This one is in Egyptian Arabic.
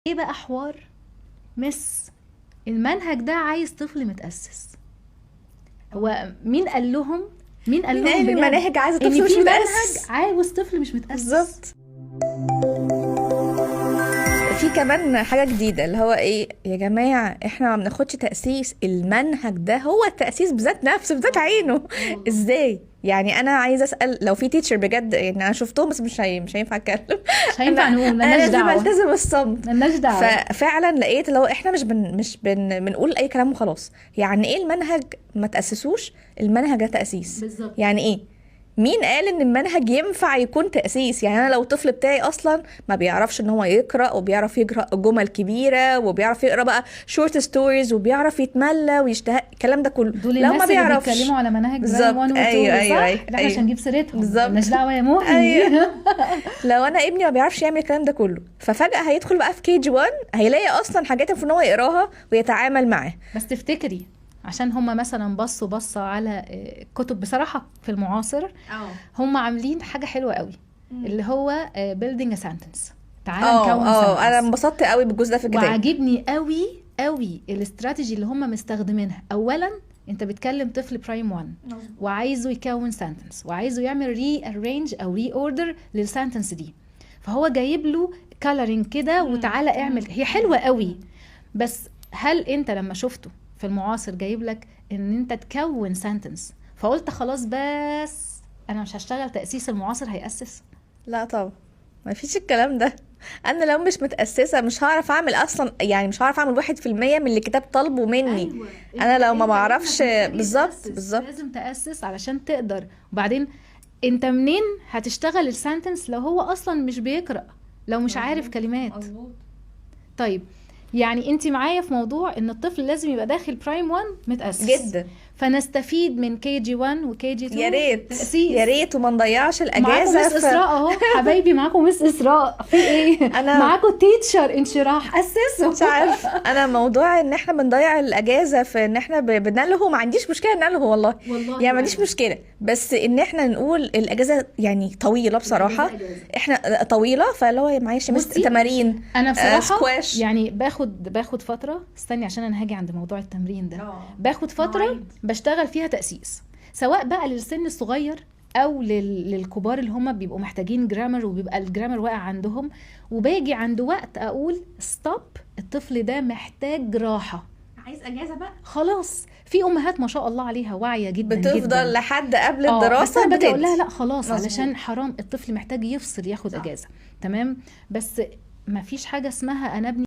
ايه بقى حوار miss المنهج ده عايز طفل متاسس؟ هو مين قال لهم؟ مين قال مين لهم قال بجد المناهج عايزه ان طفل مش في منهج متاسس؟ عاوز طفل مش متاسس؟ بالظبط. في كمان حاجة جديدة اللي هو ايه يا جماعة، احنا ما بناخدش تأسيس، المنهج ده هو التأسيس بذات نفسه، بذات عينه. ازاي يعني؟ انا عايزة اسأل لو في teacher بجد، يعني انا شفتهم بس مش هينفع اتكلم. مش هينفع نقول، انا ملناش لازم دعوه، التزم الصمت. ملناش دعوه. ففعلا لقيت لو احنا مش بنقول اي كلام وخلاص. يعني ايه المنهج ما تأسسوش؟ المنهج ده تأسيس. بالظبط. يعني ايه؟ مين قال ان المنهج ينفع يكون تأسيس؟ يعني انا لو الطفل بتاعي اصلا ما بيعرفش ان هو يقرأ، وبيعرف يقرأ جمل كبيرة، وبيعرف يقرأ بقى short stories، وبيعرف يتملى ويشتهى، الكلام ده كله دول لو ما الناس اللي بيعرفش بيتكلموا على مناهج بالظبط. primary 1 و 2، أيوة، أيوة، صح؟ أيوة، ده احنا أيوة. عشان نجيب سيرتهم. بالظبط. مالناش دعوه يا موهي. أيوة. لو انا ابني ما بيعرفش يعمل الكلام ده كله، ففجأة هيدخل بقى في KG 1 هيلاقي اصلا حاجات المفروض ان هو يقراها ويتعامل معاها. بس تفتكري عشان هم مثلا بصوا بصة على كتب بصراحة في المعاصر، هم عاملين حاجة حلوة قوي اللي هو building a sentence، تعالى نكون انا sentence. انبسطت قوي بالجزء ده في الكتاب. وعاجبني قوي قوي الاستراتيجي اللي هم مستخدمينها. اولا انت بتكلم طفل primary 1 وعايزه يكون sentence وعايزه يعمل rearrange او reorder لل sentence دي، فهو جايب له coloring كده وتعالى اعمل، هي حلوة قوي. بس هل انت لما شفته في المعاصر جايب لك ان انت تكون sentence فقلت خلاص بس انا مش هشتغل تاسيس، المعاصر هيأسس؟ لا طبعا ما فيش الكلام ده. انا لو مش متاسسه مش هعرف اعمل اصلا، يعني مش هعرف اعمل 1% من اللي الكتاب طالبه مني. أيوة. انا لو ما انت بعرفش ابنك محتاج بالظبط، يتأسس. بالظبط. لازم تأسس علشان تقدر. وبعدين انت منين هتشتغل ال sentence لو هو اصلا مش بيقرأ، لو مش عارف كلمات؟ طيب يعني انت معايا في موضوع ان الطفل لازم يبقى داخل primary 1 متأسس جدا، فنستفيد من KG 1 و KG 2. يا ريت، تأسيس. يا ريت، وما نضيعش معاكم الاجازة miss اسراء اهو حبايبي، معاكم miss اسراء في ايه؟ معاكم teacher انشراح، اسسوا. مش عارف انا موضوع ان احنا بنضيع الاجازة في ان احنا بنلهو، ما عنديش مشكلة نلهو والله، والله يعني ما عنديش مشكلة، بس ان احنا نقول الاجازة يعني طويلة بصراحة، احنا طويلة، فاللي هو معلش miss بصي، تمارين، انا بصراحة سكواش. يعني باخد فترة، استني عشان انا هاجي عند موضوع التمرين ده. باخد فترة مواعيد. بشتغل فيها تاسيس، سواء بقى للسن الصغير او للكبار اللي هم بيبقوا محتاجين grammar وبيبقى ال grammar واقع عندهم، وباجي عند وقت اقول stop، الطفل ده محتاج راحة، عايز اجازه بقى خلاص. في امهات ما شاء الله عليها واعية جدا بتفضل جدا لحد قبل بس الدراسة انا باجي اقول لها بتدي. لا خلاص، مظبوط. علشان حرام الطفل محتاج يفصل، ياخد اجازه، تمام. بس ما فيش حاجة اسمها انا ابني